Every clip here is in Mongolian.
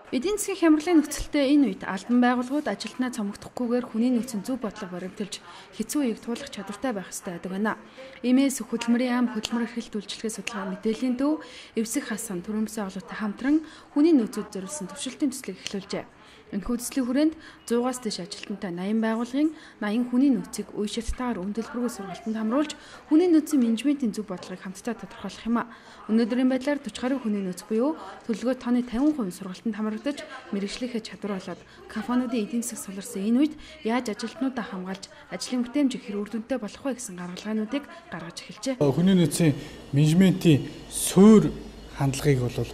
Эдийн засгийн хямралын нөхцөлтэй энэ үед албан байгууллагууд ажилтнаа цомогдохгүйгээр хүний нөөцийн зөв бодлого баримталж хэцүү үеийг туулах чадвартай байх ёстой байдаг байна. Иймээс хөдөлмөрийн яам хөдөлмөр эрхлэлт үйлчилгээ судалгаа мэдээллийн төв Эвсэг хасан төрөмсөн оглоотой хамтран хүний нөөцөд зориулсан туршилтын төслийг эхлүүлжээ. Энэхүү төслийн хүрээнд 100-аас дээш ажилтнтай 80 байгууллагын 80 хүний нөөцийг үе шаттайгаар үн төлбөргүй сургалтанд хамруулж хүний нөөцийн менежментийн зөв бодлогыг хамтдаа тодорхойлох юм а. Өнөөдрийн байдлаар 40 гаруй хүний нөөц буюу төлөвлөгөө тооны 50% сургалтанд хамрагдаж мэргэжлийнхээ чадвар болоод компаниудын эдийн засаг суларсан энэ үед яаж ажилтнуудаа хамгаалж ажлын бүтээмжийг хэр үр дүнтэй болох вэ гэсэн гаргалгаануудыг гаргаж эхэлжээ. Хүний нөөцийн менежментийн суур хандлагыг бол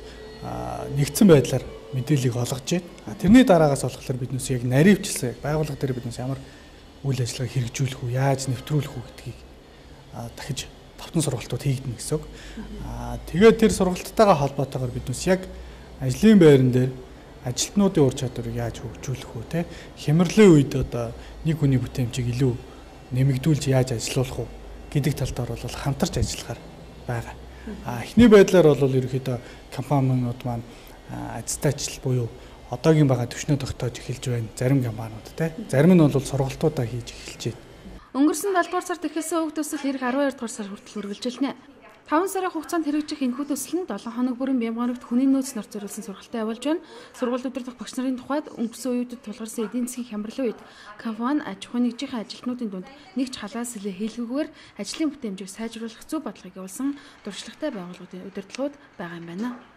нэгдсэн байдлаар мэдээллийг олгож байна. Тэрний дараагаас болохоор биднээс яг наривчлсан яг байгууллага дээр биднээс ямар үйл ажиллагаа хэрэгжүүлэх үү, яаж нэвтрүүлэх үү гэдгийг дахиж тавтан сургалтууд хийгдэнэ гэсэн үг. Тэгээд тэр сургалттайгаа холбоотойгоор биднээс яг ажлын байран дээр ажилтнуудын ур чадварыг яаж хөгжүүлэх үү, те хямралын үед одоо нэг хүний бүтээмжийг илүү нэмэгдүүлж яаж ажилуулах уу гэдэг тал дээр бол хамтарч ажиллахаар байгаа. Эхний байдлаар бол ерөнхийдөө компаниуд маань ажилтаачл буюу одоогийн байгаа түвшнээ тогтоож эхэлж байна. Зарим компаниуд те. Зарим нь бол сургалтуудаа хийж эхэлж байна. Өнгөрсөн 7 дугаар сард эхэлсэн уг төсөл эх 12 дугаар сар хүртэл үргэлжилнэ. 5 сарын хугацаанд хэрэгжих энэхүү төсөл нь 7 хоног бүрэн Бямбанагт хүний нөөц нарт зориулсан сургалтаа явуулж байна. Сургууль удирдах багш нарын тухайд өнгөрсөн үеүүдэд тулгарсан эдийн засгийн хямралын үед компани аж ахуйн нэгжийн ажилтнуудын дунд нэг ч халаа сэлээ хийлгүүгээр ажлын бүтээмжийг сайжруулах зөв бодлогыг явуулсан туршлагатай байгууллагуудын удирдлагууд байгаа юм байна.